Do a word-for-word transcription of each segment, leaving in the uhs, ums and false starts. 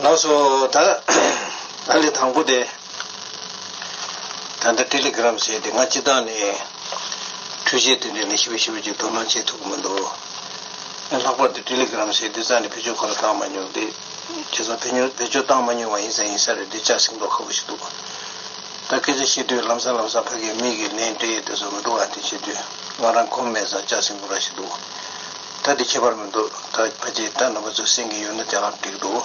ལགས་སོ། ད་ཨ་ལས་དང་པོ་དེ། ད་ལྟ་ཊེ་ལི་གྷི་རམ་ཟེར་དེ་ང་སྤྱི་བཏང་ནས་འཕྲུལ་ཆས་དེ་འདྲ་ལ་ཞིབ་ཞིབ་ཅིག་དོ་སྣང་བྱེད་ཐུབ་ཀྱི་མི་འདུག་ལྷག་པར་དུ་ཊེ་ལི་གྷི་རམ་ཟེར་དེ་རྩ་ནས་བེད་སྤྱོད་ཁོ་རང་བཏང་མ་མྱོང་སྟེ། བྱས་ཙང་བེད་སྤྱོད་བེད་སྤྱོད་བཏང་མ་མྱོང་བ་ཡིན་ཙང་ཡིན་ས་རེད་དེ་ལྕགས་སྲིང་མདོག་ཁ་པོ་ཞིག་འདུག་ད་སྐད་ཆ་བཤད་དུས་ལམ་སང་ལམ་སང་ཕ་གིའི་མི་གི་ལན་སྤྲད་ཡས་དེ་ཚོ་མི་འདུག་ཨ་དེ་བྱེད་དུས་ང་རང་གོམས་མེད་ཙང་ལྕགས་སྲིང་མདོག་ར་ཞིག་འདུག་ད་དེ་ཁྱད་པར་མི་འདུག་ད་ཕལ་ཆེར་ད་རྣམ་པ་ཚོ་སེམས་ཀྱི་ཡོད་ན་དེ་རང་འགྲིག་འདུག་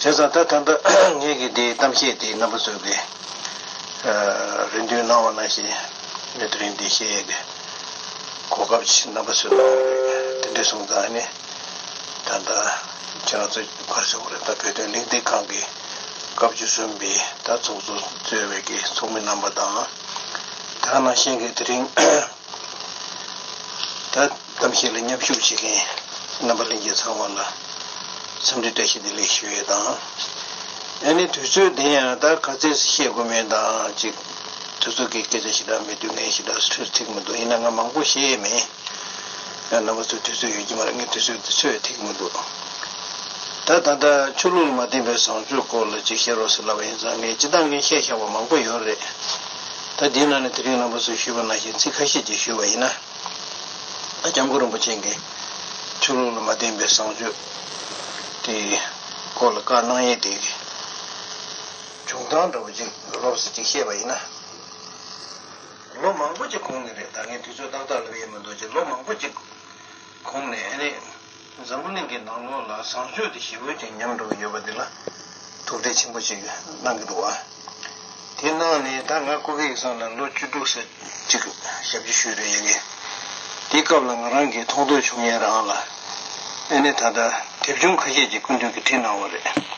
བྱས་ཙང་ད་ད་ལྟ་ངེད་ཀྱི་དེའི་གཏམ་བཤད་དེ་རྣམ་པ་ཚོས་ཀྱི་རེ་འདུན་གནང་བ་ནང་བཞིན་ནས་དེ་རིང་འདི་བཤད་ཡས་ཀྱི་གོ་སྐབས་ཅིག་རྣམ་པ་ཚོས་གནང་བ་རེད། དེ་འདྲ་སོང་ཙང་ནི་ད་ལྟ་ཁྱེད་རང་ཚོ་ག་རེ་ཟེར་དགོས་རེད། ད་བོད་དོན་གླེང་སྟེགས་ཁང་གི་སྐབས་བཅུ་གསུམ་པའི་ད་ཚོགས་གཙོ་གཙོས་པའི་གི་ཚོགས་མི་རྣམ་པ་དང་། དེ་ག་ནང་བཞིན་གྱི་དེ་རིང་ད་གཏམ་བཤད་ལ་མཉམ་ཞུགས་བྱེད་མཁན་རྣམ་པ་ལྷན་རྒྱས་ཚང་མ་ལ་འཚམས་འདྲི་བཀྲ་ཤིས་བདེ་ལེགས་ཞུ་ཡས་དང་། ཨ་ནི་དུས་ཚོད་དེ་ཡང་ད་ག་ཚད་བཤད་དགོས་མིན་དང་ཅིག་དུས་ཚོད་ཀྱི་སྐད་ཆ་ཞེ་དྲག་མེད་དུས་ངས་ཞེ་དྲག་ཐུགས་ཐིག་མི་འདུག་ཡིན་ན་ང་མང་པོ་བཤད་ཡས་མེད། ཡང་རྣམ་པ་ཚོ་དུས་ཚོད་ཡོད་ཀྱི་མ་རེད། ངས་དུས་ཚོད་འདི་ཚོད་ཐིག་མི་འདུག་ད་ད་ལྟ་ཆོས་ལུགས་ལ་མ་བརྟེན་པའི་བཟང་སྤྱོད་སྐོར་ལ་ཅིག་བཤད་རོགས་ཟེར་ལབ་པ་ཡིན་ཙང་ངས་སྤྱི་བཏང་ངས་བཤད་བཞག་པ་མང་པོ་ཡོད་རེད། ད་འདིའི་ནང་ནས་དེ་རིང་རྣམ་པ་ཚོས་ཞུས་པ་ནང་བཞིན་ཚིག་ཁ་ཤས་ཅིག་ཞུས་པ་ཡིན་ན། ད་སྐྱབས་མགོན་རིན་པོ་ཆེ་གིས་ཆོས་ལུགས་ལ་མ་བརྟེན་པའི་བཟང་སྤྱོད་དེའི་སྐོར་ལ་བཀའ་གནང་ཡས་དེ་གི་བྱུང་སྟངས་འདྲ་བོ་ཅིག་ལོབས་སུ་ཅིག་བཤད་པ་ཡིན་ན། ལོ་མང་པོ་ཅིག་གོང་ནས་རེད། ད་ངས་དུས་ཚོད་ཏག་ཏག་ལབ་ཡས་མི་འདུག་ཅིག་ལོ་མང་པོ་ཅིག་གོང་ནས་ཨ་ནི་འཛམ་བུ་གླིང་གི་ནང་ལོགས་ལ་བཟང་སྤྱོད་དེ་ཞེ་པོ་ཅིག་ཉམས་འགྲོ་གི་ཡོད་པ་འདི་ལ་ཐུགས་ཁྲལ་ཆེན་པོ་ཅིག་གནང་གི་འདུག་བ། དེ་གནང་ནས་ད་ང་སྐུ་སྒེར་ཡིག་ཚང་ལ་ལོ་བཅུ་དྲུག་ཙམ་ཅིག་ཞབས་ཕྱི་ཞུས་རེད་ཡ་གི། དེའི་སྐབས་ལ་ང་རང་གིས་མཐོང་ཐོས་བྱུང་ཡས་རང་ལ་ཨ་ནི་ད་ལྟ་དེབ་ཆུང་ཁ་ཤས་ཅིག་སྐུ་མདུན་གྱིས་བྲིས་གནང་བ་རེད།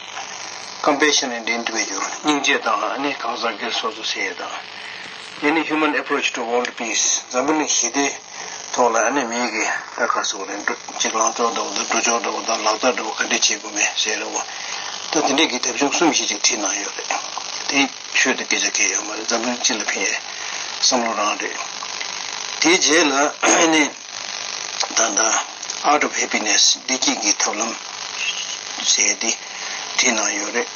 Compassion and Individual སྙིང་རྗེ་དང་ཨ་ནི་གང་ཟག་སྒེར་སོ་སོ་ཟེར་ཡས་དང་། ཨ་ནི་Human Approach to World Peace འཛམ་བུ་གླིང་ཞི་བདེ་ཐོག་ལ་ཨ་ནི་མིའི་གི་ད་ག་སོགས་རེད་འགྲོ་ཅིག་ལངས་ཕྱོགས་འདྲ་བོ་དང་འགྲོ་ཕྱོགས་འདྲ་བོ་དང་ལག་བསྟར་འདྲ་བོ་ག་འདྲས་བྱེད་དགོས་མེད་ཟེར་རེད་བ། ད་དེ་འདྲས་ཀྱི་དེབ་ཆུང་གསུམ་བཞི་ཅིག་བྲིས་གནང་ཡོད་རེད། དེ་ཤོད་དེ་སྐད་ཆ་གལ་ཡོད་མ་རེད། འཛམ་བུ་གླིང་སྤྱི་ལ་ཕན་ཡས་བསམ་བློ་རང་རེད། དེའི་རྗེས་ལ་ཨ་ནི་ད་ལྟ་Art of Happiness བདེ་སྐྱིད་ཀྱི་ཐབས་ལམ་ཟེར་དེ་བྲིས་གནང་ཡོད་རེད།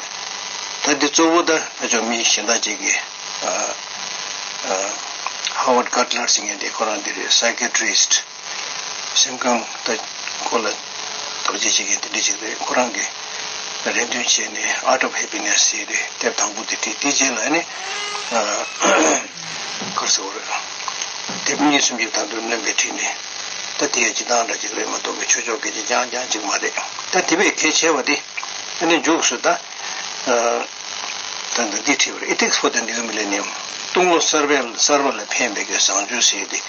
ད་འདི་གཙོ་བོ་ད་ཕ་ཕྱོགས་མི་གཞན་དག་ཅིག་གིས་ཨ་ཨ་Howard Gardner ཟེར་མཁན་དེ་ཁོ་རང་འདི་རེད། Psychiatrist སེམས་ཁམས་ད་སྐོར་ལ་བརྟག་དཔྱད་བྱེད་མཁན་དེ་འདྲ་ཅིག་རེད། ཁོ་རང་གིས་རེ་འདུན་བྱས་ནས་Art of Happiness ཟེར་ཏེ་དེབ་དང་པོ་དེ་བྲིས། དེ་རྗེས་ལ་ཨ་ནི་ཨ་ག་རེ་ཟེར་དགོས་རེད། དེབ་གཉིས་གསུམ་ཅིག་ད་དུང་སྣོན་པ་བྲིས་ནས་ད་དེ་ཡང་སྤྱིར་བཏང་འདྲ་ཅིག་རེད་མ་གཏོགས་པའི་ཆོས་ཕྱོགས་སྐད་ཆ་རྐྱང་རྐྱང་ཅིག་མ་རེད། ད་དེ་བས་གལ་ཆེ་བ་དེ་ཨ་ནི་མཇུག་སུ་ད་ཨ། ད་ལྟ་འདི་བྲིས་པ་རེད། Ethics for the New Millennium སྟོང་ལོ་གསར་པའི་གསར་པ་ལ་ཕན་པའི་གི་བཟང་སྤྱོད་ཟེར་ཏེ་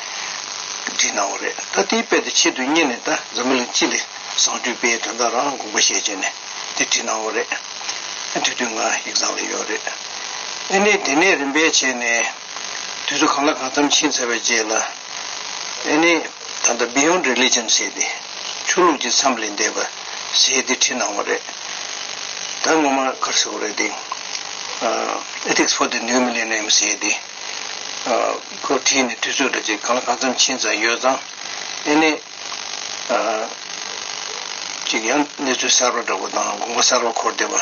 བྲིས་གནང་བ་རེད། ད་དེའི་དཔེ་དེ་ཆེད་དུ་གཉེར་ནས་ད་འཛམ་བུ་གླིང་སྤྱི་ལ་བཟང་སྤྱོད་སྤེལ་དོན་དག་རང་དགོངས་པ་བཞེས་བྱས་ནས་དེ་བྲིས་གནང་བ་རེད། ཨ་དེ་དུས་ང་ཡིག་ཚང་ལ་ཡོད་རེད། ཨ་ནི་དེ་ནས་རིམ་པས་བྱས་ནས་དུས་ཚོད་གང་ལ་གང་འཚམ་ཕྱིན་ཚར་བའི་རྗེས་ལ་ཨ་ནི་ད་ལྟ་Beyond Religion ཟེར་ཏེ་ཆོས་ལུགས་ཀྱི་མཚམས་ལས་འདས་པ་ཟེར་ཏེ་བྲིས་གནང་བ་རེད། ད་ངོ་མ་ག་རེ་ཟེར་དགོས་རེད་དེ། ཨ་Ethics for the New Millennium ཟེར་ཏེ། ཨ་ཁོ་བྲིས་ནས་དུས་ཚོད་འདྲ་ཅིག་གང་ལ་གང་འཚམ་ཕྱིན་ཚར་ཡོད་ཙང་། ཨ་ནི་ཨ་ཅིག་ཡང་གནས་ཚུལ་གསར་པ་འདྲ་བོ་དང་དགོངས་པ་གསར་པ་འཁོར་བསྡད་པ་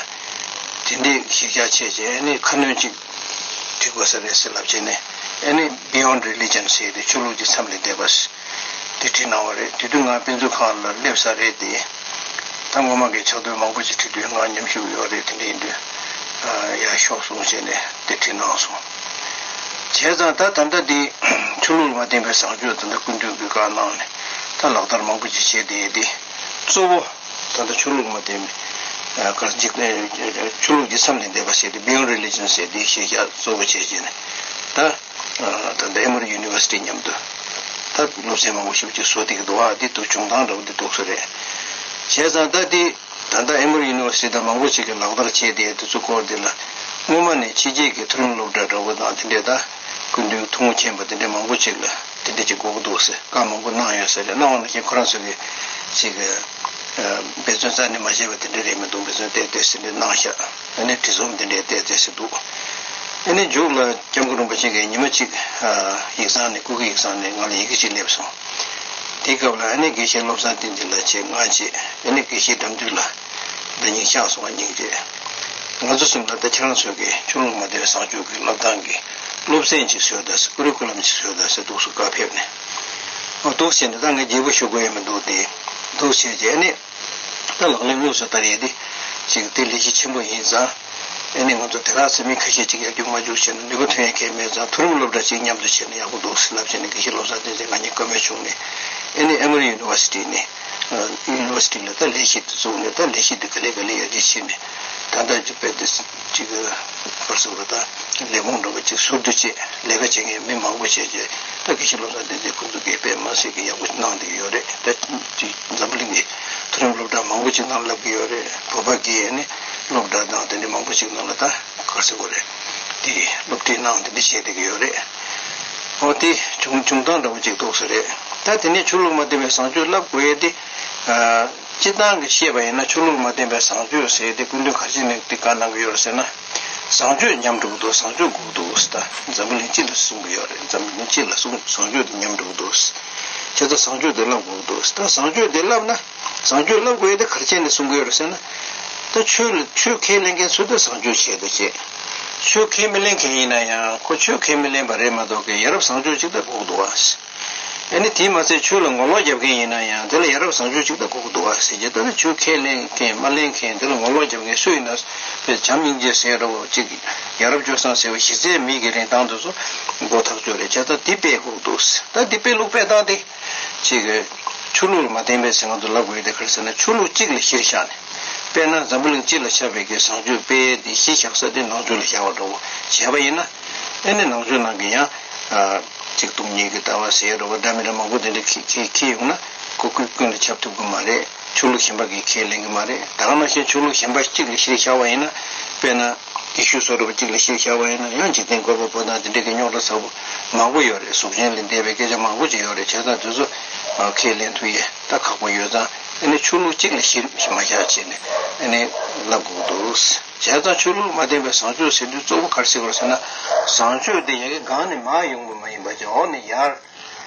དེ་འདྲའི་གཞི་བཞག་བྱས་བྱས་ཨ་ནི་ཁ་སྣོན་ཅིག་བྲིས་དགོས་ས་རེད་ཟེར་ལབ་བྱས་ནས། ཨ་ནི་Beyond Religion ཟེར་ཏེ་ཆོས་ལུགས་ཀྱི་མཚམས་ལས་འདས་པ་དེ་བྲིས་གནང་བ་རེད། དེ་དུས་ང་དཔེ་མཛོད་ཁང་ལ་སླེབས་ས་རེད་དེ། ད་ངོ་མ་གི་ཕྱག་དོན་མང་པོ་ཅིག་བྲིས་དུས་ང་མཉམ་ཞུགས་ཡོད་རེད། དེ་འདྲ་ཡིན་དུས་ཨ་ཡར་ཤོག་གསུངས་བྱས་ནས་དེ་བྲིས་གནང་སོང་། བྱས་ཙང་ད་ད་ལྟ་འདི་ཆོས་ལུགས་ལ་མ་བརྟེན་པའི་བཟང་སྤྱོད་ད་ལྟ་སྐུ་མདུན་གྱིས་བཀའ་གནང་ནས་ད་ལག་བསྟར་མང་པོ་ཅིག་བྱས་བསྡད་དེ། གཙོ་བོ་ད་ལྟ་ཆོས་ལུགས་ལ་མ་བརྟེན་པའི་ཨ་ག་འཇིག་ཆོས་ལུགས་ཀྱི་མཚམས་ལས་འདས་པ་ཟེར་ཏེ་Beyond Religion ཟེར་ཏེ་ཤེས་བྱ་གཙོ་བོ་བྱས་བྱས་ནས་ད། ད་ལྟ་Emory University མཉམ་དུ་ད་སློབ་ཚན་མང་པོ་ཞིག་ཅིག་བཟོ་བསྡད་ཀྱི་འདུག་ཨ་འདི་འདུག་བྱུང་སྟངས་འདྲ་བོ་འདི་འདུག་སེ་རེད། བྱས་ཙང་ད་འདི་ད་ལྟ་Emory University དང་མང་པོ་ཞིག་གིས་ལག་བསྟར་བྱས་ཏེ་དེ་ཚོ་སྐོར་འདི་ལ་སྔོན་མ་ནས་ཕྱི་རྒྱལ་གྱི་མཐོ་རིམ་སློབ་གྲྭ་འདྲ་བོ་དང་དེ་འདྲས་ད་སྐུ་མདུན་ཐུགས་མཁྱེན་པ་དེ་འདྲས་མང་པོ་ཞིག་ལ་དེ་འདྲས་ཅིག་དགོས་ཀྱི་འདུག་ཟེར་བཀའ་མང་པོ་གནང་ཡོད་ས་རེད། གནང་བ་ནང་བཞིན་ཁོ་རང་ཚོ་གིས་ཅིག་འབད་བརྩོན་རྩ་ནས་མ་བྱས་པ་དེ་འདྲས་རེད་མི་འདུག་འབད་བརྩོན་ཏོག་ཙམ་ཟེར་འདྲས་གནང་ཤག་ཨ་ནི་བྲིས་རྩོམ་དེ་འདྲའི་ཏོག་ཙམ་ཞིག་འདུག་ཨ་ནི་མཇུག་ལ་སྐྱབས་མགོན་རིན་པོ་ཆེ་གིས་ཉི་མ་གཅིག་ཡིག་ཚང་ནས་སྐུ་སྒེར་ཡིག་ཚང་ནས་ང་ལ་ཡི་གེ་ཅིག་སླེབས་སོང་། དེའི་སྐབས་ལ་ཨ་ནི་དགེ་བཤེས་བློ་བཟང་བསྟན་འཛིན་ལགས་བྱས་ང་བྱས་ཨ་ནི་དགེ་བཤེས་དགྲ་འདུལ་ལགས་ ད་སྙིང་ཆགས་སོང་བ་སྙིང་རྗེ། ང་ཚོ་གསུམ་ལ་ད་ཁྱེད་རང་ཚོས་ཀྱི་ཆོས་ལུགས་མ་བདེ་བའི་བཟང་སྤྱོད་ཀྱི་སློབ་སྟངས་ཀྱི་སློབ་ཚན་ཅིག་བཟོས་ད་ཟེར། ཀུ་རི་ཀུ་ལམ་ཅིག་བཟོས་ད་ཟེར་འདུག་སེ་བཀའ་ཕེབས་ནས། ཨོ་འདུག་བྱས་ནས་ད་ངས་རྒྱས་པོ་ཞུ་དགོས་ཡ་མི་འདུག་སྟེ། འདུག་བྱས་རྗེས་ནས་ད་ལག་ལེན་དངོས་སུ་བསྟར་ཡས་དེ་ཅིག་དེ་ལས་གཞི་ཆེན་པོ་ཡིན་ཙང་། ཨེ་ནས་ང་ཚོ་དེ་རག་ཚེ་མི་ཁ་ཤས་ཅིག་ཡར་རྒྱུག་མར་རྒྱུག་བྱས་ནས་ནུས་པ་ཐོན་ཡས་གལ་མེད་ཙང་། མཐོ་རིམ་སློབ་གྲྭ་ཅིག་མཉམ་དུ་བྱས་ན་ཡག་པོ་འདུག་ཟེར་ལབ་བྱས་ནས་དགེ་བཤེས་བློ་བཟང་བསྟན་འཛིན་ང་གཉིས་བཀའ་མོལ་བྱུང་ནས། ཨེ་ནས་ཨེ་མོ་རི་ཡུ་ནི་ཝར་སི་ཊི་ནས། ཡུ་ནི་ཝར་སི་ཊི་ལ་ད་ལས་གཞི་དེ་བཙུགས་ནས་ད་ལས་གཞི་དེ་ག་ལེ་ག་ལེ་ཡར་རྒྱས་ཕྱིན་ནས། ད་ལྟ་ཅིག་དཔེ་དེ་ཅིག་ག་རེ་ཟེར་དགོས་རེད། ད་ལས་ཁུངས་འདྲ་བོ་ཅིག་ཟུར་དུ་བྱས། ལས་ཀ་བྱེད་མཁན་མི་མང་པོ་བྱས་རྗེས་ད་དགེ་བཤེས་བློ་བཟང་བསྟན་འཛིན་ཁོང་ཚོ་གིས་དཔེ་མ་སྲིད་ཀྱི་ཡག་པོ་གནང་བསྡད་ཡོད་རེད། ད་ཅིག་འཛམ་བུ་གླིང་གི་མཐོ་རིམ་སློབ་གྲྭ་མང་པོ་ཅིག་ནང་བསླབ་ཀྱི་ཡོད་རེད། བོད་པ་གི་ཨེ་ནས་སློབ་གྲྭ་དང་དེ་འདྲ་མང་པོ་ཅིག་ནང་ལ་ད་ག་རེ་ཟེར་དགོས་རེད། དེ་སློབ་ཁྲིད་གནང་དེ་འདྲ་བྱས་བསྡད་ཀྱི་ཡོད་རེད། འོ་དེ་བྱུང་བྱུང་སྟངས་འདྲ་བོ་ཅིག་འདུག་ས་རེད། ད་དེ་ནས་ཆོས་ལུགས་མ་བདེན་པའི་བཟང་སྤྱོད་བསླབ་དགོས་ཡས་དེ། ཨ། སྤྱིར་བཏང་གི་བཤད་པ་ཡིན་ན་ཆོས་ལུགས་མ་བདེན་པའི་བཟང་སྤྱོད་ཟེར་དེ་སྐུ་མདུན་ག་རེ་བྱས་ནས་དེ་བཀའ་གནང་གི་ཡོད་རེད་ཟེར་ན། བཟང་སྤྱོད་ཉམས་འགྲོ་གི་འདུག་བཟང་སྤྱོད་དགོས་ཀྱི་འདུག་ཟེར། ད་འཛམ་བུ་གླིང་སྤྱི་ལ་གསུང་གི་ཡོད་རེད། འཛམ་བུ་གླིང་སྤྱི་ལ་གསུང་བཟང་སྤྱོད་དེ་ཉམས་འགྲོ་གི་འདུག་བྱས་ཙང་བཟང་སྤྱོད་དེ་བསླབ་དགོས་ཀྱི་འདུག་ད་བཟང་སྤྱོད་དེ་བསླབ་ན། བཟང་སྤྱོད་བསླབ་དགོས་ཡས་དེ་ག་རེ་བྱས་ནས་གསུང་གི་ཡོད་རེད་ཟེར་ན། ད་ཆོས་ལ་ཆོས་ཁས་ལེན་མཁན་ཚོས་ད་བཟང་སྤྱོད་བྱེད་དུ་བྱེད། ཆོས་ཁས་མི་ལེན་མཁན་ཡིན་ན་ཡང་ཁོ་ཆོས་ཁས་མི་ལེན་པ་རེད་མ་གཏོགས་ཀྱི་ཡ་རབས་བཟང་སྤྱོད་ཅིག་ད་དགོས་ཀྱི་འདུག་བ། ཨ་ནི་དེས་མ་ཚད་ཆོས་ལ་ངོ་ལོག་རྒྱབ་མཁན་ཡིན་ན་ཡང་དེ་ལ་ཡ་རབས་བཟང་སྤྱོད་ཅིག་ད་དགོས་ཀྱི་འདུག་བ་ཟེར་གྱི། ད་ནི་ཆོས་ཁས་ལེན་མཁན་མ་ལེན་མཁན་དེ་ལ་ངོ་ལོག་རྒྱབ་མཁན་སུ་ཡིན་ན། དཔེ་བྱམས་སྙིང་རྗེ་ཟེར་རོ་ཅིག་ཡ་རབས་སྤྱོད་བཟང་ཟེར་བ་གཞི་རྩའི་མི་གི་རིན་ཐང་དེ་ཚོ་མགོ་ཐག་ཆོད་རེད། བྱས་ཙང་དེ་སྤེལ་དགོས་ཀྱི་འདུག་ད་དེ་སྤེལ་ལུགས་སྤེལ་སྟངས་དེ། ཅིག་གི་ཆོས་ལུགས་ལ་མ་བརྟེན་པའི་ཟེར་ང་ཚོ་ལབ་དགོས་དེ་ག་རེ་ཟེར་ན། ཆོས་ལུགས་གཅིག་ལ་གཞིར་བཞག་ནས། དཔེར་ན་འཛམ་བུ་གླིང་སྤྱི་ལ་ཁྱབ་པའི་གི་བཟང་སྤྱོད་སྤེལ་ཡས་དེ་གཞི་བཞག་ས་དེ་ནང་ཆོས་ལ་བཞག་པ་འདྲ་བོ་བྱས་པ་ཡིན་ན། ཨེ་ནི་ནང་ཆོས་ནང་གི་ཡང་ཨ་ཅིག་སྟོང་ཉིད་ཀྱི་ལྟ་བ་ཟེར་རོ་བ་འདྲ་མི་འདྲ་མང་པོ་དེ་འདྲ་ཁྱེར་ཁྱེར་ཁྱེར་ཡོང་ན་ཁོ་ཀུན་ཀུན་ལ་ཁྱབ་ཐུབ་ཀྱི་མ་རེད། ཆོས་ལུགས་གཞན་པ་གིས་ཁས་ལེན་གྱི་མ་རེད། ད་ག་ནང་བཞིན་ཆོས་ལུགས་གཞན་པ་གཅིག་ལ་གཞིར་བཞག་པ་ཡིན་ན། དཔེར་ན། ཡེ་ཤུ་བཟོ་འདྲ་བ་གཅིག་ལ་གཞིར་བཞག་པ་ཡིན་ན་ཡང་འཇིག་རྟེན་བཀོད་པ་པོ་དང་དེ་འདྲའི་གི་རྙོག་དྲ་ཚ་པོ་མང་པོ་ཡོད་རེད། གཟུགས་ཅན་ལས་འདས་པའི་སྐད་ཆ་མང་པོ་ཅིག་ཡོད་རེད། བྱས་ཙང་དེ་ཚོ་ཁས་ལེན་ཐུབ་ཡས་ད་ཁག་པོ་ཡོད་ཙང་། ཨ་ནི་ཆོས་ལུགས་གཅིག་ལ་གཞིར་མ་བཞག་བྱས་ནས་ཨ་ནི་ལབ་དགོས་འདུག་བྱས་ཙང་ཆོས་ལུགས་མ་བརྟེན་པའི་བཟང་སྤྱོད་ཟེར་དུས་གཙོ་བོ་ག་རེ་ཟེར་དགོས་རེད་ཟེར་ན། བཟང་སྤྱོད་དེ་ཡ་གི་སྒང་ནས་མར་ཡོང་བ་མ་ཡིན་པ་ཅིག་འོག་ནས་ཡར་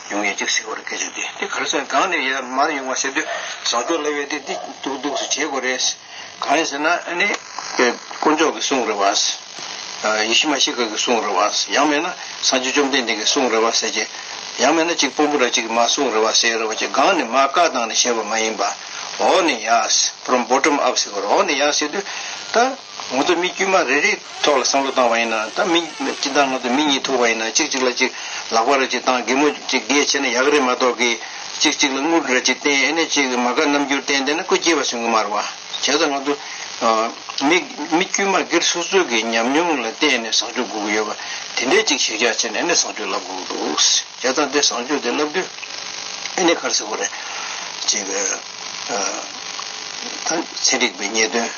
ཡོང་ཡས་ཅིག་ཟེར་དགོས་རེད། སྐད་ཆ་འདི་འདི་ག་རེ་ཟེར། སྒང་ནས་ཡར་མར་ཡོང་བ་ཟེར་དུས་བཟང་སྤྱོད་ལབ་ཡས་དེ་འདི་འདུག་འདུག་སེ་བྱེད་དགོས་རེད། གང་ཡིན་ཟེར་ན་ཨ་ནི་དཀོན་མཆོག་གི་གསུང་རེད་བ། ཡེ་ཤུ་མ་ཤི་ཀ་གི་གསུང་རེད་བ། ཡང་མེད་ན་སངས་རྒྱས་བཅོམ་ལྡན་འདས་ཀྱི་གསུང་རེད་བ་ཟེར་གྱི། ཡང་མེད་ན་གཅིག་དཔོན་པོ་ར་གཅིག་གི་མ་གསུང་རེད་བ་ཟེར་རེད་བ། ཅིག་སྒང་ནས་མར་བཀའ་བཏང་ནས་བཤད་པ་མ་ཡིན་པ། འོག་ནས་ཡར། from bottom up ཟེར་བ་རེད། འོག་ནས་ཡར་ཟེར་དུས་ད། ང་ཚོ་མི་དཀྱུས་མ་རེ་རེའི་ཐོག་ལ་བསམ་བློ་བཏང་བ་ཡིན་ན། ད་མི་སྤྱིར་བཏང་ང་ཚོ་མི་གཉིས་ཐུག་པ་ཡིན་ན་གཅིག་གཅིག་ལ་གཅིག་ལག་པ་རེ་གཅིག་བཏང་། གད་མོ་གཅིག་བགད་བྱས་ན་ཡག་རེད་མ་གཏོགས་ཀྱི། གཅིག་གཅིག་ལ་རྔུལ་རེ་གཅིག་བསྟན། ཨེ་ནས་གཅིག་མ་དགའ་རྣམ་འགྱུར་བསྟན་བསྡད་ན་ཁོ་སྐྱིད་པ་སོང་གི་མ་རེད་བ། བྱས་ཙང་ང་ཚོ་མི་མི་དཀྱུས་མ་སྒེར་སོ་སོ་གི་ཉམས་མྱོང་ལ་བརྟེན་ནས་བཟང་སྤྱོད་དགོས་ཀྱི་ཡོད་པ་དེ་འདྲས་གཅིག་གཞིར་བཞག་བྱས་ནས་ཨེ་ནས་བཟང་སྤྱོད་ལབ་དགོས་ཀྱི་འདུག་བྱས་ཙང་དེ་བཟང་སྤྱོད་དེ་ལབ་དུས་ཨེ་ནས་ག་རེ་ཟེར་དགོས་རེད། གཅིག་ད་ཚན་རིག་པའི་རྙེད་དོན།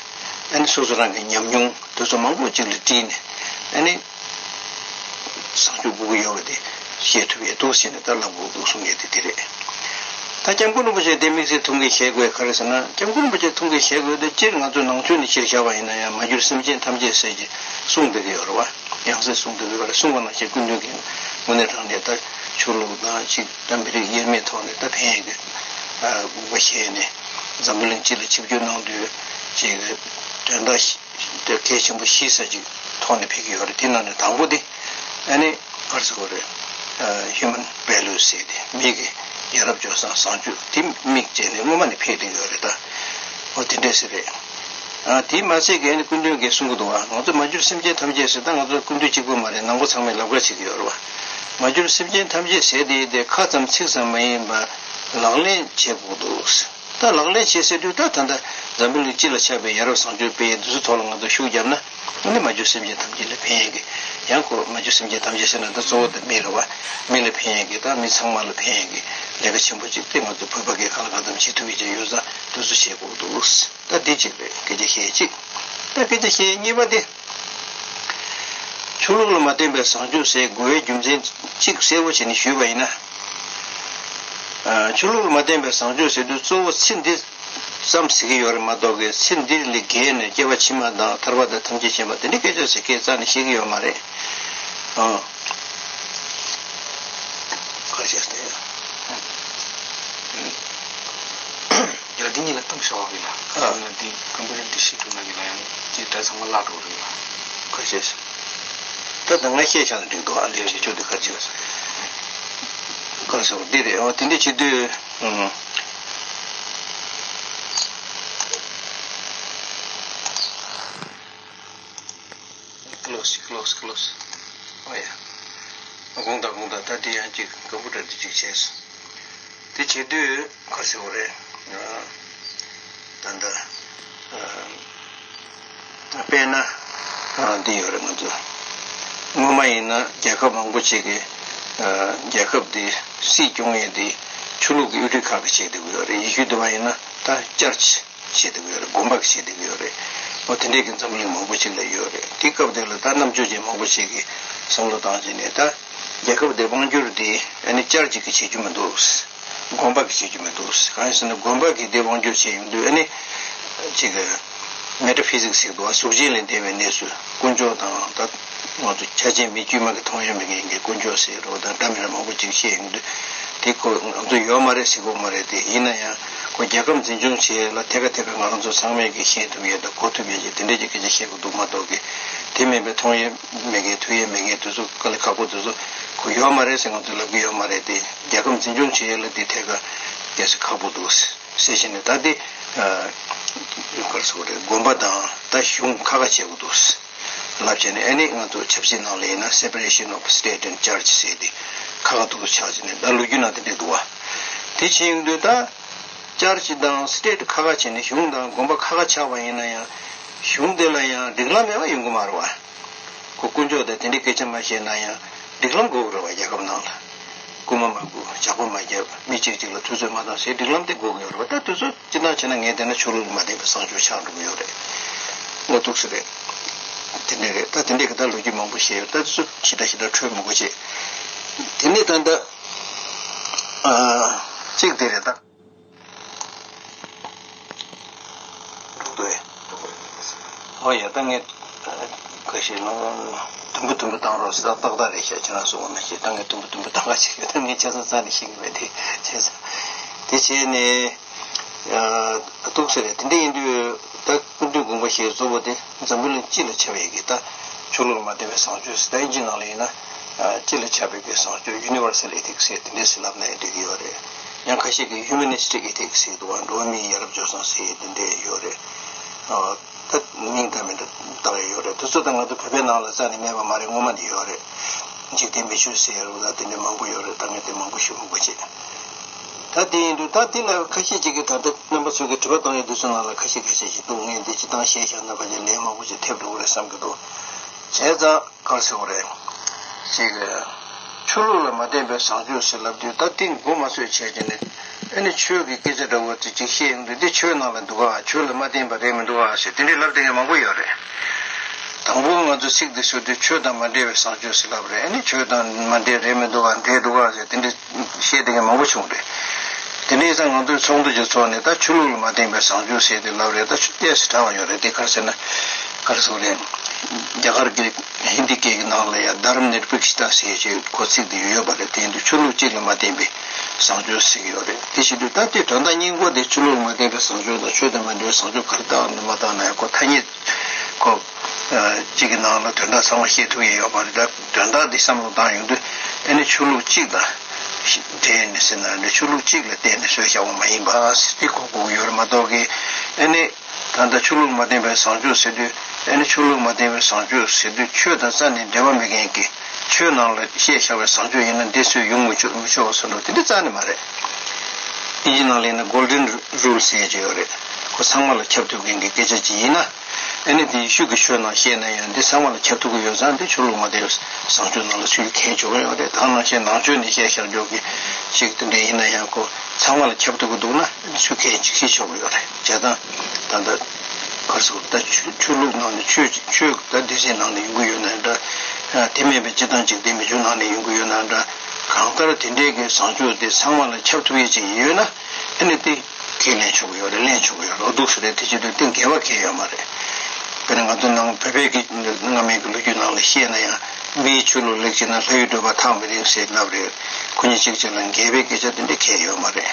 ཨ་ནི་སོ་སོ་རང་གི་ཉམས་མྱོང་དེ་ཚོ་མང་པོ་ཅིག་ལ་དཀྲིས་ནས། ཨ་ནི་བཟང་སྤྱོད་དགོས་ཀྱི་ཡོད་པ་དེ་ཤེས་ཐུབ་ཡས་འདུག་ཟེར་ནས་ད་ལབ་དགོས་འདུག་གསུང་ཡས་དེ་དེ་རེད། ད་སྐྱབས་མགོན་རིན་པོ་ཆེ་དེ་དམིགས་བསལ་ཐུགས་འགན་བཞེས་དགོས་ག་རེ་ཟེར་ན། སྐྱབས་མགོན་རིན་པོ་ཆེ་ཐུགས་འགན་བཞེས་དགོས་དེ་སྤྱིར་ང་ཚོ་ནང་ཆོས་ནས་ཕྱིར་བཞག་པ་ཡིན་ན་ཡང་མ་གྱུར་སེམས་ཅན་ཐམས་ཅད་ཟེར་གྱི་གསུངས་བསྡད་ཀྱི་ཡོད་རེད་བ། ཡང་སེ་གསུངས་བསྡད་ཀྱི་ཡོད་རེད། གསུངས་པ་ནང་བཞིན་སྐུ་མདུན་གྱིས་དངོས་གནས་དྲང་གནས་ད་ཆོས་ལུགས་དང་ཅིག་ད་མི་རིགས་དབྱེར་མེད་ཐོག་ནས་ད་ཕན་ཡས་ཀྱི་དགོངས་པ་བཞེས་ནས་འཛམ་བུ་གླིང་སྤྱི་ལ་ཆིབས་བསྒྱུར་གནང་དུས་ཅིག་དོན་དག་དེ་གལ་ཆེན་པོ་བཞི་ཙམ་ཅིག་ཐོག་ནས་ཕེབས་ཀྱི་ཡོད་རེད། དེ་ནང་ནས་དང་པོ་དེ་ཨ་ནི་ག་རེ་ཟེར་དགོས་རེད། Human Values ཟེར་དེ་མི་གི་ཡ་རབས་སྤྱོད་བཟང་བཟང་སྤྱོད་དེ་དམིགས་བྱས་ནས་སྔོན་མ་ནས་ཕེབས་བསྡད་ཡོད་རེད་ད། འོ་དེ་འདྲས་ཟེར་རེད། ཨ་དེ་མ་ཟད་ཀྱི་ཨ་ནི་སྐུ་མདུན་གྱིས་གསུང་གི་འདུག་བ། ང་ཚོ་མ་གྱུར་སེམས་ཅན་ཐམས་ཅད་ཟེར་ད་ང་ཚོ་སྐུ་མདུན་གཅིག་པུ་མ་རེད། ནང་པ་ཚང་མས་ལབ་ཁ་བྱེད་ཀྱི་ཡོད་རེད་བ། མ་གྱུར་སེམས་ཅན་ཐམས་ཅད་ཟེར་དེ་དེ་ཁ་ཙམ་ཚིག་ཙམ་མ་ཡིན་པ་ལག་ལེན་བྱེད་དགོས་འདུག་ད་ལག་ལེན་བྱེད་ཟེར་དུས་ད་ད་ལྟ་འཛམ་བུ་གླིང་སྤྱི་ལ་ཁྱབ་པའི་ཡ་རབས་བཟང་སྤྱོད་སྤེལ་ཡས་འདི་ཚོ་ཐོག་ལ་ང་ཚོ་ཤུགས་བརྒྱབ་ན་ཨ་ནི་མ་གྱུར་སེམས་ཅན་ཐམས་ཅད་ལ་ཕན་ཡས་ཀྱི། ཡང་ཁོ་མ་གྱུར་སེམས་ཅན་ཐམས་ཅད་ཟེར་ན་ད་གཙོ་བོ་དེ་མི་རེད་བ། མི་ལ་ཕན་ཡས་ཀྱི་ད་མི་ཚང་མ་ལ་ཕན་ཡས་ཀྱི་ལས་ཀ་ཆེན་པོ་ཅིག་དེ་ང་ཚོ་བོད་པ་གིས་གང་ལ་གང་འཚམ་བྱེད་ཐུབ་ཡས་ཅིག་ཡོད་ཙང་དེ་ཚོ་བྱེད་དགོས་འདུག་ད་འདི་གཅིག་རེད། སྐད་ཆ་བཤད་གཅིག་ད་སྐད་ཆ་བཤད་གཉིས་པ་དེ། ཆོས་ལུགས་ལ་མ་བརྟེན་པའི་བཟང་སྤྱོད་ཟེར་དགོས་པའི་རྒྱུ་མཚན་གཅིག་གསལ་པོ་བྱས་ནས་ཞུས་པ་ཡིན་ན། ཆོས་ལུགས་ལ་མ་བརྟེན་པའི་བཟང་སྤྱོད་ཟེར་དུས་གཙོ་བོ་ཚེ་འདི་ཙམ་ཟེར་གྱི་ཡོད་རེད་མ་གཏོགས་ཀྱི་ཚེ་འདི་ལས་བརྒལ་ནས་སྐྱེ་བ་ཕྱི་མ་དང་ཐར་པ་དང་ཐམས་ཅད་མཁྱེན་པ་དེ་འདྲའི་སྐད་ཆ་ཟེར་མཁན་རྩ་ནས་བཤད་ཀྱི་ཡོད་མ་རེད། ཨང་། ག་རེ་བཤད་ཟེར་ཡ། ཡ་འདི་གཉིས་ལ་ ཤོག་གི་ལ། ཨ། ཡང་ན་འདི་ཀམ་པུ་ཊར་འདི་ཤི་འགྲོ་ན་གི་ལ་ཡང་ཅི་འདྲ་ཚང་མ་བརླག་འགྲོ་རེད་ལ། ཁ་ཤས་ཤིག་ད་ད་ང་ཤེས་བྱ་ན་འགྲིག་འདུག་ཨ་འདི་བྱེད་ཆོག་འདི་ཁ་ཅིག་ག་རེ་ཟེར་བ་འདི་རེད། ཨོ་དེ་འདྲ་བྱེད་དུས། ཨུམ། Close, close, close. ཨོ་ཡ། དགོངས་དག་དགོངས་དག་ད་འདི་ཡང་ཅིག་ཀམ་པུ་ཊར་འདི་ཅིག་བྱས། དེ་བྱེད་དུས་ག་རེ་ཟེར་བ་རེད། ད་ལྟ་དཔེར་ན་འདི་ཡོད་རེད་ང་ཚོ། སྔོན་མ་ཡིན་ན་རྒྱལ་ཁབ་མང་པོ་ཅིག་གིས་རྒྱལ་ཁབ་འདི་སྲིད་སྐྱོང་ཡས་འདི་ཆོས་ལུགས་ཀྱི་དབུ་ཁྲིད་ཁག་གིས་བྱེད་བསྡད་ཀྱི་ཡོད་རེད། ཡེ་ཤུ་འདི་པ་ཡིན་ན་ད་ཅར་ཆི་བྱེད་བསྡད་ཀྱི་ཡོད་རེད། དགོན་པ་གིས་བྱེད་བསྡད་ཀྱི་ཡོད་རེད། འོ་དེ་འདྲས་ཀྱི་འཛམ་གླིང་མང་པོ་ཅིག་ལ་ཡོད་རེད། དེ་སྐབས་དེ་ལ་ད་རྣམ་དཔྱོད་ཅན་མང་པོ་ཅིག་གིས་བསམ་བློ་བཏང་བྱས་ནས་ད་རྒྱལ་ཁབ་འདི་དབང་སྒྱུར་འདི་ཨ་ནི་ཅར་ཅིག་གིས་བྱེད་རྒྱུ་མི་འདུག་དགོན་པ་གིས་བྱེད་རྒྱུ་མི་འདུག་གང་ཡིན་ཟེར་ན་དགོན་པ་གིས་འདི་དབང་སྒྱུར་བྱེད་ཡོང་དུས་ཨ་ནི་ཅིག་མེ་ཊ་ཕི་ཟིག་ཟེར་གི་འདུག་གཟུགས་ཅན་ལས་འདས་པའི་གནས་ཚུལ་དཀོན་མཆོག་དང་ད་ང་ཚོ་ཆ་ཅན་མི་དཀྱུས་མ་གི་མཐོང་ཡས་མེད་མཁན་གྱི་དཀོན་མཆོག་ཟེར་རོ་དང་འདྲ་མི་འདྲ་མང་པོ་ཅིག་བཤད་ཡོང་དུས། དེ་ཁོ་ང་ཚོ་ཡོད་མ་རེད་ཟེར་གོ་མ་རེད། དེ་ཡིན་ན་ཡང་ཁོ་རྒྱལ་ཁབ་འཛིན་སྐྱོང་བྱེད་ཡས་ལ་ཐད་ཀ་ཐད་ཀ་ང་རང་ཚོ་ཚང་མས་ཀྱི་ཤེས་ཐུབ་ཡས་དང་གོ་ཐུབ་ཡས་ཀྱི་དེ་འདྲས་ཀྱི་སྐད་ཆ་བཤད་གི་འདུག་མ་གཏོགས་ཀྱི་དེ་མིན་པའི་མཐོང་ཡས་མེད་མཁན་ཐུག་ཡས་མེད་མཁན་དེ་ཚོ་དཀའ་ལས་ཁག་པོ་དེ་ཚོ་ཁོ་ཡོད་མ་རེད་ཟེར་ང་ཚོ་ལབ་ཀྱི་ཡོད་མ་རེད། དེ་རྒྱལ་ཁབ་འཛིན་སྐྱོང་བྱེད་ཡས་ལ་དེ་ཐད་ཀ་གལ་སྲིད་ཁག་པོ་འདུག་ཟེར་བཞིན་ནས་ད་དེ་ག་རེ་ཟེར་དགོས་རེད། དགོན་པ་དང་ད་གཞུང་ཁ་ཁ་བྱེད་དགོས་འདུག་ལབ་བྱས་ནས་ཨ་ནི་ང་ཚོ་ཆབ་སྲིད་ནང་ལ་ཡིན་ན་Separation of State and Church ཟེར་ཏེ་ཁ་ཁ་ཐུག་ཐུག་ཆགས་བྱས་ནས་ད་ལོ་རྒྱུས་ནང་དེ་འདྲས་འདུག་བ། དེ་བྱས་ཡོང་དུས་ད་Church དང་State ཁ་ཁ་བྱས་ནས་གཞུང་དང་དགོན་པ་ཁ་ཁ་ཆགས་པ་ཡིན་ན་ཡང་གཞུང་དེ་ལ་ཡང་སྒྲིག་ལམ་མེད་པ་ཡོང་གི་མ་རེད་བ། ཁོ་དཀོན་མཆོག་དང་དེ་འདྲའི་སྐད་ཆ་མ་བཤད་ན་ཡང་སྒྲིག་ལམ་དགོས་ཀྱི་རེད་བ། རྒྱལ་ཁབ་ནང་ལ་རྐུན་མ་མ་རྐུ་ཇག་པ་མ་རྒྱབ་མི་གཅིག་གཅིག་ལ་དུས་ཚོད་མ་བཏང་ཟེར་སྒྲིག་ལམ་དེ་དགོས་ཀྱི་ཡོད་རེད་བ། ད་དུས་ཚོད། སྤྱིར་བཏང་བྱས་ན་ངས་བལྟས་ན་ཆོས་ལུགས་མ་བརྟེན་པའི་བཟང་སྤྱོད་ཆགས་འགྲོ་གི་ཡོད་རེད། མགོ་ཐུག་ས་རེད། དེ་འདྲས་རེད། ད་དེ་འདྲས་ཀྱི་ད་ལོ་རྒྱུས་མང་པོ་བཤད་ཡོད། ད་དེ་ཚོ་ཞེ་དྲག་ཞེ་དྲག་འཕྲོས་མི་དགོས་བྱས། དེ་ནས་ད་ལྟ་ཨ་གཅིག་དེ་རེད་ད། འགྲོ་འདུག་ཨེ། ཨོ་ཡ་ད་ངས་ཁ་ཤས་ལ་དུམ་བུ་དུམ་བུ་བཏང་རོགས་ཟེར། ད་ཏག་ཏག་རེད་ཤག་ཁྱེད་རང་གསུང་བ་ནང་བཞིན་ད་ངས་དུམ་བུ་དུམ་བུ་བཏང་ག་བྱེད་ཀྱི་ད་ངས་ཆ་ཚང་རྩ་ནས་ཤེས་ཀྱི་མེད་དེ་བྱས་ཙང་། དེ་བྱས་ནས། ཨ་ཏོག་ཙམ་རེད། དེ་འདྲ་ཡིན་དུས་ད་སྐུ་མདུན་དགོངས་པ་བཞེས་གཙོ་བོ་དེ་འཛམ་བུ་གླིང་སྤྱི་ལ་ཁྱབ་པའི་གི་ད་ཆོས་ལུགས་ལ་མ་བརྟེན་པའི་བཟང་སྤྱོད་ཟེར། ད་ཨིན་ཇི་ནང་ལ་ཡིན་ན་ཨ་སྤྱི་ལ་ཁྱབ་པའི་གི་བཟང་སྤྱོད་Universal Ethics ཟེར་དེ་འདྲས་ཟེར་ལབ་ན་ཡང་འགྲིག་གི་ཡོད་རེད། ཡང་ཁ་ཤས་ཀྱིས་Humanistic Ethics ཟེར་འདུག་བ། འགྲོ་བ་མིའི་ཡ་རབས་སྤྱོད་བཟང་ཟེར་དེ་འདྲས་ཡོད་རེད། ཨ་ད་མིང་བཏགས་མིང་བཏགས་ཡོད་རེད། དེ་ཚོ་ད་ང་ཚོ་བོད་པའི་ནང་ལ་རྩ་ནས་མེད་པ་མ་རེད། སྔོན་མ་ནས་ཡོད་རེད། འཇིག་རྟེན་མི་ཆོས་ཟེར་ཡ་རུ་ད་དེ་འདྲ་མང་པོ་ཡོད་རེད། ད་ངས་དེ་མང་པོ་ཞུ་མི་དགོས་བྱས། ད་དེ་ཡིན་དུས་ད་དེ་ལ་ཁ་ཤས་ཅིག་གིས་ད་ལྟ་རྣམ་པ་ཚོ་གིས་དྲི་བ་བཏང་ཡ་འདི་ཚོ་ནང་ལ་ཁ་ཤས་ཁ་ཤས་ཤིག་འདུག་ངས་འདི་སྤྱིར་བཏང་བཤད་བཞག་ན་ཕལ་ཆེར་ལན་མང་པོ་ཅིག་ཐེབས་འགྲོ་གི་རེད་བསམ་གྱི་འདུག་བྱས་ཙང་ག་རེ་ཟེར་དགོས་རེད། ཅིག་ཆོས་ལུགས་ལ་མ་བརྟེན་པའི་བཟང་སྤྱོད་ཟེར་ལབ་དུས་ད་དེ་མགོ་མ་ཚོས་བྱས་ཀྱི་ནི་ཨ་ནི་ཆོས་ཀྱི་སྐད་ཆ་འདྲ་བོ་དེ་ཅིག་བཤད་ཡོང་དུས་འདི་ཆོས་ནང་ལ་འདུག་ག་ཆོས་ལ་མ་བརྟེན་པ་རེད་མི་འདུག་ག་ཟེར་དེ་འདྲའི་ལབ་བསྡད་མཁན་མང་པོ་ཡོད་རེད། དང་པོ་ང་ཚོ་ཚིག་འདི་གསོལ་དུས་ཆོས་དང་མ་འབྲེལ་བའི་བཟང་སྤྱོད་ཟེར་ལབ་རེད། ཨ་ནི་ཆོས་དང་མ་འབྲེལ་རེད་མི་འདུག་ག་འབྲེལ་འདུག་ག་ཟེར་དེ་འདྲའི་བཤད་བསྡད་མཁན་མང་པོ་བྱུང་རེད། དེ་འདྲའི་ཙང་ང་ཚོའི་ཚོགས་འདུ་གྱི་ཐོག་ནས་ད་ཆོས་ལུགས་ལ་མ་བརྟེན་པའི་བཟང་སྤྱོད་ཟེར་དེ་ལབ་རེད། ད་ཆོས་ཏོག་ཙམ་དྲག་པ་ཡོད་རེད། དེ་ག་རེ་ཟེར་ན་ག་རེ་ཟེར་དགོས་རེད། རྒྱ་གར་གྱི་ཧིན་དི་སྐད་ཀྱི་ནང་ལ་ཡང་དྷརམ་ནིར་པིག་ཤི་ཏ་ཟེར་ཅིག་གོ་ཚིག་དེ་ཡོད་པ་རེད། དེ་ཡིན་དུས་ཆོས་ལུགས་གཅིག་ལ་མ་བརྟེན་པའི་བཟང་སྤྱོད་ཟེར་གྱི་ཡོད་རེད། དེ་བྱེད་དུས་ད་ལྟའི་དོན་དག་སྙིང་པོ་དེ་ཆོས་ལུགས་མ་བརྟེན་པའི་བཟང་སྤྱོད་དང་ཆོས་དང་མ་འབྲེལ་བའི་བཟང་སྤྱོད་ག་རེ་བཏགས་འདུག་མ་བཏགས་ན་ཡང་ཁོ་ཐ་སྙད་ཁོ་གཅིག་གི་ནང་ལ་དོན་དག་ཚང་མ་བཤད་ཐུབ་ཡས་ཡོད་མ་རེད། ད་དོན་དག་འདི་བསམ་བློ་བཏང་ཡོང་དུས་ཨ་ནི་ཆོས་ལུགས་གཅིག་དང་འབྲེལ་ནས་ཟེར་ན་འདྲ་ཆོས་ལུགས་གཅིག་ལ་བརྟེན་ནས་བཟོས་བཞག་པ་མ་ཡིན་པ་དེ་གོ་དགོས་ཀྱི་ཡོད་རེད་མ་གཏོགས་ཀྱི་ཨ་ནི། ད་ལྟ་ཆོས་ལུགས་མ་བརྟེན་པའི་བཟང་སྤྱོད་ཟེར་དུས་ཨ་ནི་ཆོས་ལུགས་མ་བརྟེན་པའི་བཟང་སྤྱོད་ཟེར་དུས་ཆོས་དང་རྩ་ནས་འབྲེལ་བ་མེད་མཁན་གྱི་ཆོས་ནང་ལ་བཤད་བཞག་པའི་བཟང་སྤྱོད་ཡིན་ན་འདི་ཚོས་ཡོང་མི་ཆོག་མི་ཆོག་ཟེར་འགྲོ་དེ་འདྲ་རྩ་ནས་མ་རེད། ཨིན་ཇི་ནང་ལ་ཡིན་ན་Golden Rule ཟེར་ཡས་ཅིག་ཡོད་རེད། ཁོ་ཚང་མ་ལ་ཁྱབ་ཐུབ་མཁན་གྱི་སྐད་ཆ་ཅིག་ཡིན་ན་ཨ་ནི་འདི་ཡེ་ཤུ་གི་ཆོས་ནང་བཤད་ན་ཡང་འདི་ཚང་མ་ལ་ཁྱབ་ཐུབ་ཀྱི་ཡོད་ཙང་འདི་ཆོས་ལུགས་མ་བརྟེན་པའི་བཟང་སྤྱོད་ནང་ལ་ཚུར་འཁྱེར་ཆོག་གི་ཡོད་རེད། ད་ནང་བཞིན་ནང་ཆོས་ནས་བཤད་བཞག་ཆོག་གི་ཅིག་དེ་འདྲ་ཡིན་ན་ཡང་ཁོ་ཚང་མ་ལ་ཁྱབ་ཐུབ་ཀྱི་འདུག་ན་ཚུར་འཁྱེར་ཅིག་ཤེས་ཆོག་གི་ཡོད་རེད། བྱས་ཙང་ད་ལྟ་ག་རེ་ཟེར་ད་ཆོས་ཆོས་ལུགས་ནང་ནས་ཆོས་ཆོས་ད་སྡེ་ཚན་ནང་ནས་ཡོང་གི་ཡོད་ན་འདྲ། དེ་མིན་པའི་སྤྱིར་བཏང་འཇིག་རྟེན་མི་ཆོས་ནང་ནས་ཡོང་གི་ཡོད་ན་འདྲ། གང་ལྟར་དེ་འདྲའི་གི་བཟང་སྤྱོད་དེ་ཚང་མ་ལ་ཁྱབ་ཐུབ་ཡས་ཅིག་ཡོད་ན་ཨ་ནི་དེ་ཁས་ལེན་ཆོག་གི་ཡོད་རེད། ལེན་ཆོག་གི་ཡོད་རེད། འོ་འདུག་སེ་རེད། དེ་བྱེད་དུས་དེ་འགལ་བ་གང་ཡང་ཡོད་མ་རེད། དཔེར་ན་ང་ཚོ་ནང་བོད་པའི་གི་སྔ་མའི་གི་ལོ་རྒྱུས་ནང་ལ་བཤད་ན་ཡང་མིའི་ཆོས་ལུགས་ལེགས་བྱས་ན་ལྷ་ཡུལ་བགྲོད་པ་ཐག་མི་རིང་ཟེར་ལབ་རེད། ཁོ་གཉིས་གཅིག་གཅིག་ལ་འགལ་བའི་སྐད་ཆ་དེ་འདྲ་གང་ཡང་ཡོད་མ་རེད།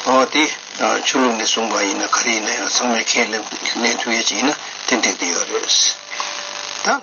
འོ་དེ། ཆོས་ལུགས་ནས་གསུངས་པ་ཡིན་ན་ག་རེ་ཡིན་ན་ཡང་ཚང་མས་ཁས་ལེན་ལེན་ཐུབ་ཡ་ཅིག་ཡིན་ན་ཏན་ཏིག་དེ་ཡོད་རེད། ད།